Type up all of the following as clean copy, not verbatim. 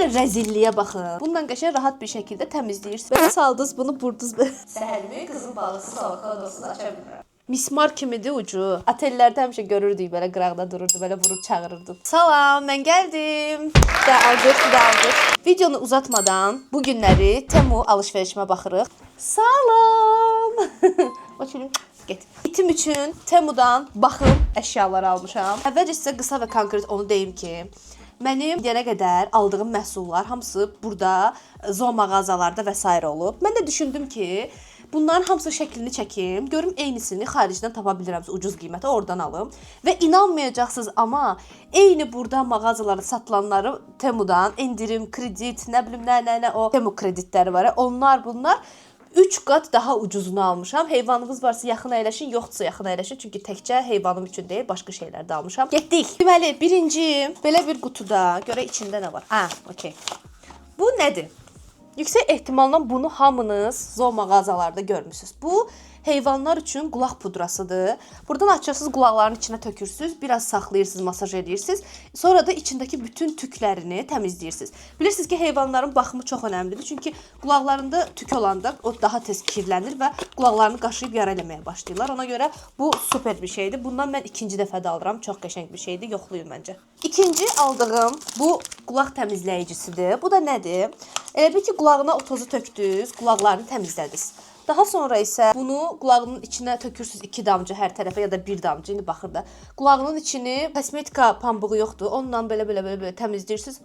dənə rəzilliyə baxın. Bununla qəşəng rahat bir şəkildə təmizləyirsiniz. Belə saldınız bunu, burdunuz. Səhərmi qızın balısız avokadosunu aça bilmirəm. Mismar kimidir ucu. Otellərdə həmişə görürdük, belə qıraqda dururdu, belə vurub çağırırdı. Salam, mən gəldim. Bir də alqış, bir də alqış. Videonu uzatmadan bu günləri Temu alış-verişimə baxırıq. Salam. Bax, get. İtim üçün Temudan baxım əşyaları almışam. Əvvəlcə sizə qısa və konkret onu deyim ki, mənim indiyənə qədər aldığım məhsullar hamısı burada zoo mağazalarda və sairə olub. Mən də düşündüm ki, bunların hamısı şəklini çəkim, görüm eynisini xaricdən tapa bilirəmsə ucuz qiymətə oradan alım. Və inanmayacaqsınız, amma eyni burada mağazalarda satılanları Temudan endirim, kredit, nə bilim nə nə nə o Temu kreditləri var. Onlar bunlar 3 qat daha ucuzunu almışam. Heyvanınız varsa yaxın əyləşin, yoxdursa yaxın əyləşin. Çünki təkcə heyvanım üçün deyil, başqa şeylər də almışam. Getdik. Deməli, birinci belə bir qutuda, görək içində nə var. Ha, okey. Bu nədir? Yüksək ehtimalla bunu hamınız zoo mağazalarda görmüsünüz. Bu heyvanlar üçün qulaq pudrasıdır. Buradan açırsınız, qulaqların içinə tökürsüz, biraz saxlayırsınız, masaj edirsiniz. Sonra da içindəki bütün tüklərini təmizləyirsiniz. Bilirsiniz ki, heyvanların baxımı çox önəmlidir. Çünki qulaqlarında tük olanda o daha tez kirlənir və qulaqlarını qaşıyıb yara eləməyə başlayırlar. Ona görə bu super bir şeydir. Bundan mən ikinci dəfə də alıram. Çox qəşəng bir şeydir. Yoxlayın məncə. İkinci aldığım bu qulaq təmizləyicisidir. Bu da nədir? Elə bil ki, qulağına o tozu tökdünüz, qulaqlarını təmizlədiniz. Daha sonra isə bunu qulağının içinə tökürsüz 2 damcı hər tərəfə ya da 1 damcı, indi baxır da. Qulağının içini kosmetika pambığı yoxdur. Onunla belə belə belə belə təmizləyirsiniz.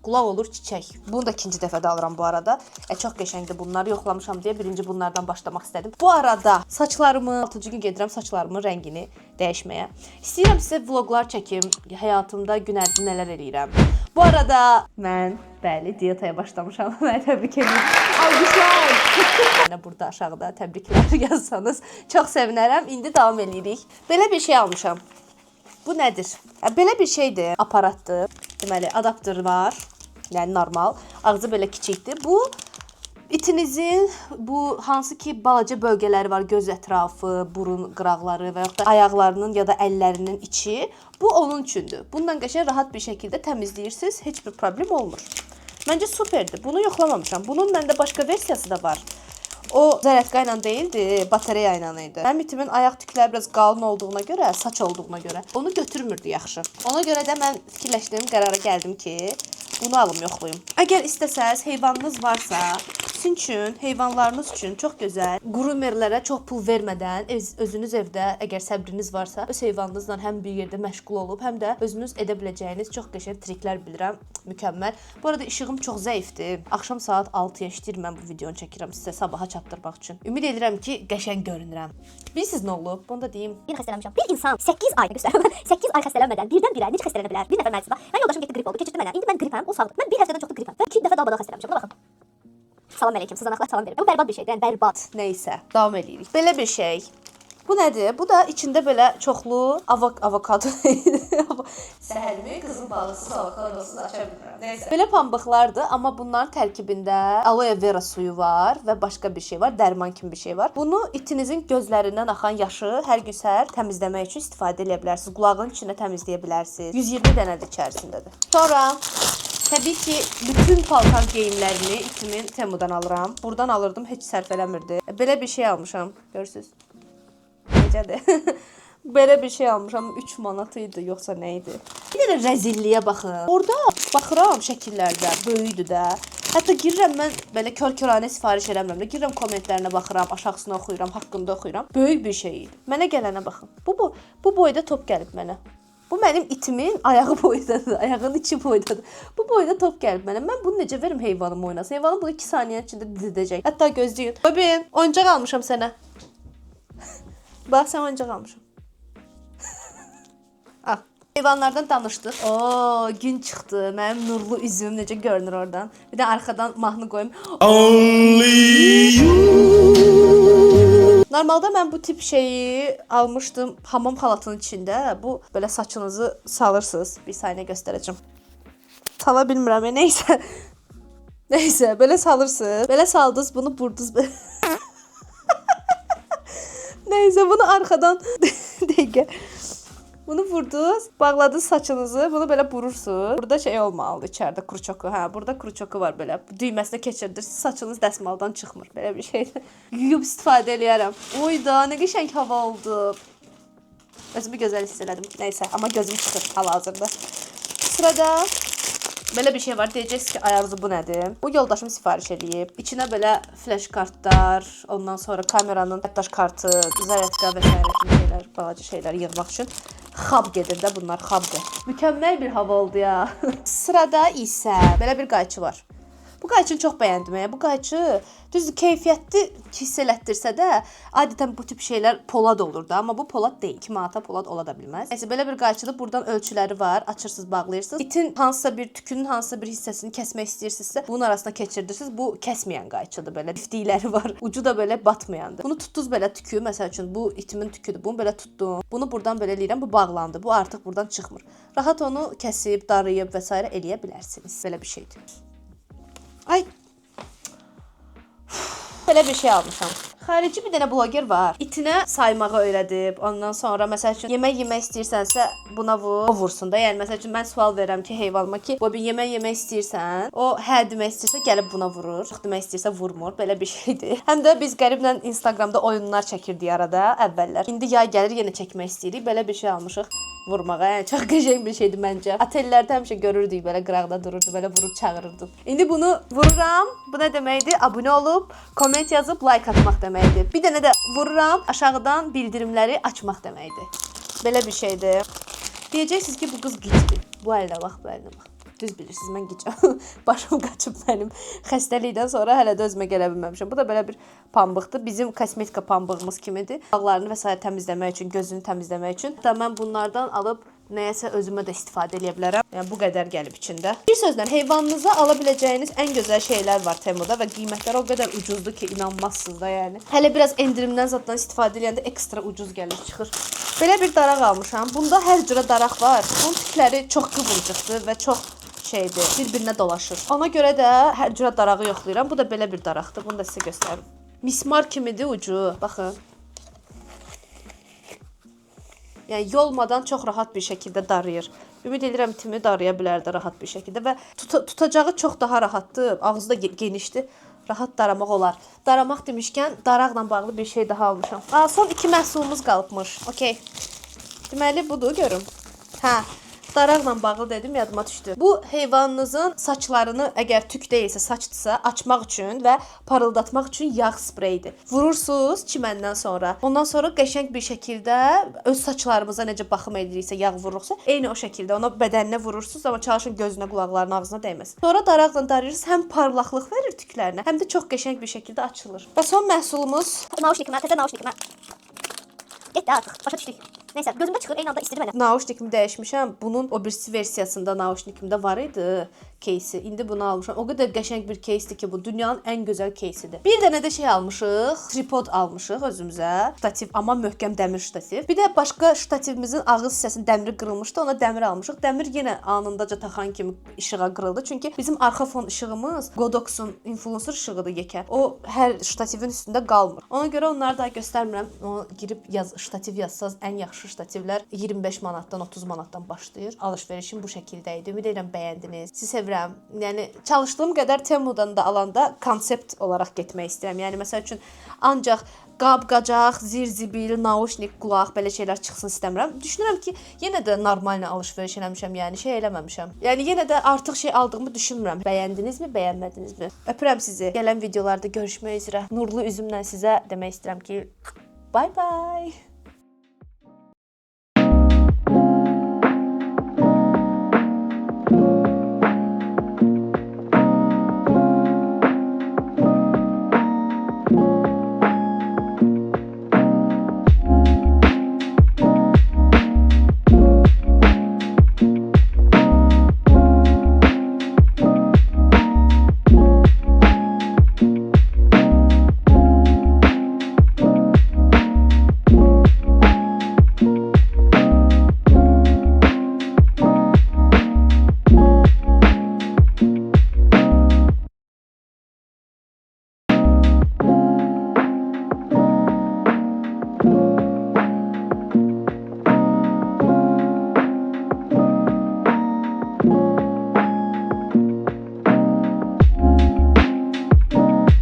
Qulaq olur çiçək. Bunu da ikinci dəfə də alıram bu arada. Çox qəşəngdir bunlar. Yoxlamışam deyə birinci bunlardan başlamaq istədim. Bu arada saçlarımı 6-cı gün gedirəm saçlarımın rəngini dəyişməyə. İstəyirəm sizə vloqlar çəkim. Həyatımda gün ərzində nələr eləyirəm. Bu arada mən bəli diyetaya başlamışam. Məni təbrik edirəm. Alqışlar. Mənə burada aşağıda təbriklər yazsanız çox sevinərəm. İndi davam eləyirik. Belə bir şey almışam. Bu nədir? Belə bir şeydir, aparatdır. Deməli, adaptör var. Yəni normal. Ağzı belə kiçikdir. Bu itinizin bu hansı ki balaca bölgələri var, göz ətrafı, burun qıraqları və yaxud da ayaqlarının ya da əllərinin içi, bu onun üçündür. Bununla qəşəng rahat bir şəkildə təmizləyirsiniz, heç bir problem olmur. Məncə superdir. Bunu yoxlamamışam. Bunun məndə başqa versiyası da var. O zaryadka ilə deyildi, batareya ilə idi. Mənim itimin ayaq tükləri biraz qalın olduğuna görə, saç olduğuna görə onu götürmürdü yaxşı. Ona görə də mən fikirləşdim, qərara gəldim ki, bunu alım, yoxlayım. Əgər istəsəz, heyvanınız varsa, sizin üçün, heyvanlarınız üçün çox gözəl, qrumerlərə çox pul vermədən özünüz evdə, əgər səbriniz varsa, öz heyvanınızla həm bir yerdə məşğul olub, həm də özünüz edə biləcəyiniz çox qəşəng triklər bilirəm. Mükəmməl. Bu arada işığım çox zəifdir. Axşam saat 6-ya işləyir, mən bu videonu çəkirəm sizə sabaha çatdırmaq üçün. Ümid edirəm ki, qəşəng görünürəm. Bilirsiniz nə olub? Bunu da deyim. Yenə xəstələnmişəm. Bir insan 8 ay göstərəm. 8 ay xəstələnmədən birdən-birə necə xəstələnə bilər? Bir nəfər məclisdə. Mən yoldaşım getdi, qrip oldu, keçirdi mənə. İndi mən qripəm, o sağdır. Mən bir həftədən çoxdur qripəm. Və 2 dəfə dalbadal xəstələnmişəm. Buna baxın. Salam əleykum, sızanaqlar salam verir. Bu bərbad bir şeydir, yəni bərbad. Neysə, davam eləyirik. Belə bir şey. Bu nədir? Bu da içində belə çoxlu avokado. Səhərmi qızın balısız avokadosunu aça bilmirəm. Neysə. Belə pambıqlardır, amma bunların tərkibində aloe vera suyu var və başqa bir şey var, dərman kimi bir şey var. Bunu itinizin gözlərindən axan yaşı hər gün səhər təmizləmək üçün istifadə edə bilərsiniz. Qulağın içində təmizləyə bilərsiniz. 120 dənədir içərisindədir. Sonra təbii ki, bütün paltar geyimlərini itimin Temudan alıram. Buradan alırdım, heç sərf eləmirdi. Belə bir şey almışam, görürsüz. Necədir? Belə bir şey almışam, 3 manat idi, yoxsa nə idi? Bir dənə rəzilliyə baxın. Orada baxıram şəkillərdə, böyükdür də. Hətta girirəm mən belə kör-köranə sifariş eləmirəm də. Girirəm kommentlərinə baxıram, aşağısını oxuyuram, haqqında oxuyuram. Böyük bir şey idi. Mənə gələnə baxın. Bu boyda top gəlib mənə. Bu mənim itimin ayağı boydadır, ayağının içi boydadır. Bu boyda top gəlib mənə. Mən bunu necə verim heyvanım oynasın? Heyvanım bunu 2 saniyə içində didəcək. Hətta gözləyin. Robin, oyuncaq almışam sənə. Bax, sən oyuncaq almışam. Al. Heyvanlardan danışdıq. Oo, gün çıxdı. Mənim nurlu üzüm necə görünür oradan. Bir də arxadan mahnı qoyum. Only you. Normalda mən bu tip şeyi almışdım hamam xalatının içində. Bu belə saçınızı salırsınız. Bir saniyə göstərəcəm. Sala bilmirəm, neysə. Neysə, belə salırsınız. Belə saldınız, bunu burdunuz. Neysə, bunu arxadan dəqiqə. Bunu vurdunuz, bağladınız saçınızı, bunu belə burursunuz. Burada şey olmalıdır içəridə kruçoku. Hə, burada kruçoku var belə. Düyməsinə keçirdirsiniz, saçınız dəsmaldan çıxmır. Belə bir şeydir. Yuyub istifadə eləyərəm. Oy da, nə qəşəng hava oldu. Özümü gözəl hiss elədim. Nəysə, amma gözüm çıxır hal-hazırda. Sırada belə bir şey var. Deyəcəksiniz ki, ay Arzu bu nədir? Bu yoldaşım sifariş eləyib. İçinə belə flash kartlar, ondan sonra kameranın yaddaş kartı, zaryadka və sairə kimi şeylər, balaca şeylər yığmaq üçün xab gedir də bunlar, xabdır. Mükəmməl bir hava oldu ya. Sırada isə belə bir qayçı var. Bu qayçını çox bəyəndim. Bu qayçı düzdür keyfiyyətli hiss elətdirsə də, adətən bu tip şeylər polad olur da, amma bu polad deyil. 2 manata polad ola da bilməz. Nəysə belə bir qayçıdır. Buradan ölçüləri var. Açırsınız, bağlayırsınız. İtin hansısa bir tükünün hansısa bir hissəsini kəsmək istəyirsinizsə, bunun arasına keçirdirsiniz. Bu kəsməyən qayçıdır belə. Tiftikləri var. Ucu da belə batmayandır. Bunu tutdunuz belə tükü, məsəl üçün bu itimin tüküdür. Bunu belə tutdum. Bunu buradan belə eləyirəm. Bu bağlandı. Bu artıq buradan çıxmır. Rahat onu kəsib, darayıb və sairə eləyə bilərsiniz. Belə bir şeydir. Ay. Belə bir şey almışam. Xarici bir dənə bloger var. İtinə saymağı öyrədib. Ondan sonra məsəl üçün yemək yemək istəyirsənsə buna vur, o vursun da. Yəni məsəl üçün mən sual verirəm ki, heyvanıma ki, bu bir yemək yemək istəyirsən, o hə demək istəyirsə gəlib buna vurur. Yox demək istəyirsə vurmur. Belə bir şeydir. Həm də biz Qəriblə Instagramda oyunlar çəkirdik arada əvvəllər. İndi yay gəlir, yenə çəkmək istəyirik. Belə bir şey almışıq vurmağa. Yəni çox qəşəng bir şeydir məncə. Otellərdə həmişə görürdük belə qıraqda dururdu, belə vurub çağırırdı. İndi bunu vururam. Bu nə deməkdir? Abunə olub, komment yazıb, like atmaq deməkdir. Bir dənə də vururam, aşağıdan bildirimləri açmaq deməkdir. Belə bir şeydir. Deyəcəksiniz ki, bu qız gicdir. Bu əllə bax, bu əllə bax. Düz bilirsiniz, mən gicəm. Başım qaçıb mənim xəstəlikdən sonra hələ də özümə gələ bilməmişəm. Bu da belə bir pambıqdır. Bizim kosmetika pambığımız kimidir. Dağlarını və sairə təmizləmək üçün, gözünü təmizləmək üçün. Hətta mən bunlardan alıb nəyəsə özümə də istifadə eləyə bilərəm. Yəni bu qədər gəlib içində. Bir sözlə heyvanınıza ala biləcəyiniz ən gözəl şeylər var Temuda və qiymətləri o qədər ucuzdur ki, inanmazsınız da yəni. Hələ biraz endirimdən zaddan istifadə eləyəndə ekstra ucuz gəlir, çıxır. Belə bir daraq almışam. Bunda hər cürə daraq var. Bunun tükləri çox qıvırcıqdır və çox şeydir, bir-birinə dolaşır. Ona görə də hər cürə darağı yoxlayıram. Bu da belə bir daraqdır. Bunu da sizə göstərim. Mismar kimidir ucu. Baxın. Yəni yolmadan çox rahat bir şəkildə darayır. Ümid edirəm itimi daraya bilər də rahat bir şəkildə və tutacağı çox daha rahatdır. Ağzı da genişdir. Rahat daramaq olar. Daramaq demişkən, daraqla bağlı bir şey daha almışam. Aa, son iki məhsulumuz qalıbmış. Okey. Deməli budur görüm. Hə. Daraqla bağlı dedim, yadıma düşdü. Bu heyvanınızın saçlarını əgər tük deyilsə, saçdırsa açmaq üçün və parıldatmaq üçün yağ spreyidir. Vurursunuz çiməndən sonra. Ondan sonra qəşəng bir şəkildə öz saçlarımıza necə baxım ediriksə, yağ vururuqsa, eyni o şəkildə ona bədəninə vurursunuz, amma çalışın gözünə, qulaqlarına, ağzına dəyməsin. Sonra daraqla darayırsınız, həm parlaqlıq verir tüklərinə, həm də çox qəşəng bir şəkildə açılır. Və son məhsulumuz Nauşnikimə, təzə nauşnikimə. Getdi artıq, başa düşdük. Neysə, gözümdə çıxır, eyni anda istidir mənə. Nauşnikimi dəyişmişəm. Bunun o birisi versiyasında nauşnikimdə var idi кейsi. İndi bunu almışam. O qədər qəşəng bir кейsdir ki, bu dünyanın ən gözəl кейsidir. Bir dənə də şey almışıq. Tripod almışıq özümüzə. Ştativ, amma möhkəm dəmir ştativ. Bir də başqa ştativimizin ağız hissəsinin dəmiri qırılmışdı. Ona dəmir almışıq. Dəmir yenə anındaca taxan kimi işığa qırıldı. Çünki bizim arxa fon işığımız Godox'un influencer işığıdır yekə. O hər ştativin üstündə qalmır. Ona görə onları daha göstərmirəm. Onu girib yaz, ştativ yazsaz ən yaxşı ştativlər 25 manatdan 30 manatdan başlayır. Alış-verişim bu şəkildə idi. Ümid edirəm bəyəndiniz. Sizi sevirəm. Yəni çalışdığım qədər Temudan da alanda konsept olaraq getmək istəyirəm. Yəni məsəl üçün ancaq qab-qacaq, zir-zibil, nauşnik, qulaq belə şeylər çıxsın istəmirəm. Düşünürəm ki, yenə də normal alış-veriş eləmişəm, yəni şey eləməmişəm. Yəni yenə də artıq şey aldığımı düşünmürəm. Bəyəndinizmi, bəyənmədinizmi? Öpürəm sizi. Gələn videolarda görüşmək üzrə. Nurlu üzümlə sizə demək istəyirəm ki, bye bye.